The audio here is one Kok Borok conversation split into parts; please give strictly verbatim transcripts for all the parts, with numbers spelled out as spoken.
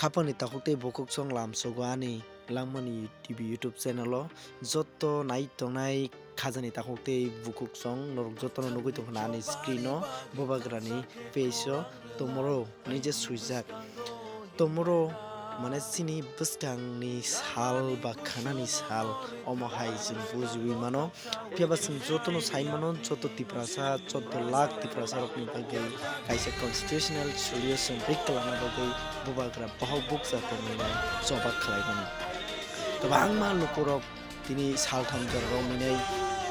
Khapangni takhuk tei bukhuksong lamsogo ani Langmani T V YouTube channel o joto nai tongnai khajani takhuk tei bukhuksong norok jotono nugui tongkha ani screen o Bubagrani page o tomorrow ni je swijak. Tomorrow mane chini bwskangni sal ba khanani sal omo hai chwng bujiwi mano. Phiya ba chwng jotono sai mano, joto Tiprasa, choudo lakh Tiprasa rokni bagwi kaisa constitutional solution rik kwlangna bagwi Bubagra bohok bukcha tongmani choba khlaimani. Kwbangma lukurok tini saltham jorarok minai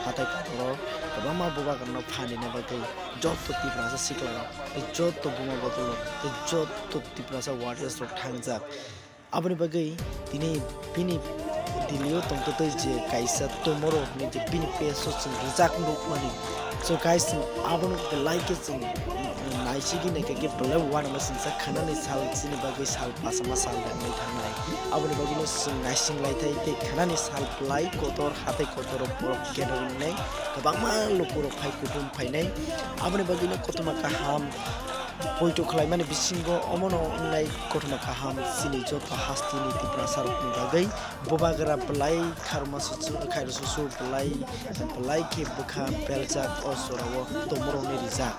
hathai kotor o kwbangma Bubagrano phanina bagwi joto Tiprasa siklarok tei joto buma bodolrok tei joto Tiprasa warriors rok thangjak. Aboni bagwi tini bini Delhi o tongtwtwi je kaisa tomorrow hinwi je bini page o chwng rijak nukmani. So guys, chwng abono belai khe chwng naisigwi naikha khe belai uanama singsa khanani sal chini bagwi sal pasama sal wngwi thangnai. Aboni bagwino chwng naising laithai tei khanani sal belai kotor hathai kotor o borok gathering wngnai, kwbangma lukurok phai kuthum phainai. Aboni bagwino kothoma kaham poito khlaimani bisingo omono wngnai kothoma kaham chini joto hasteni Tiprasarokni bagwi Bubagra belai kharma susu, khairo susu belai, belai khe bwkha beljak o jorao tomorrowni rijak.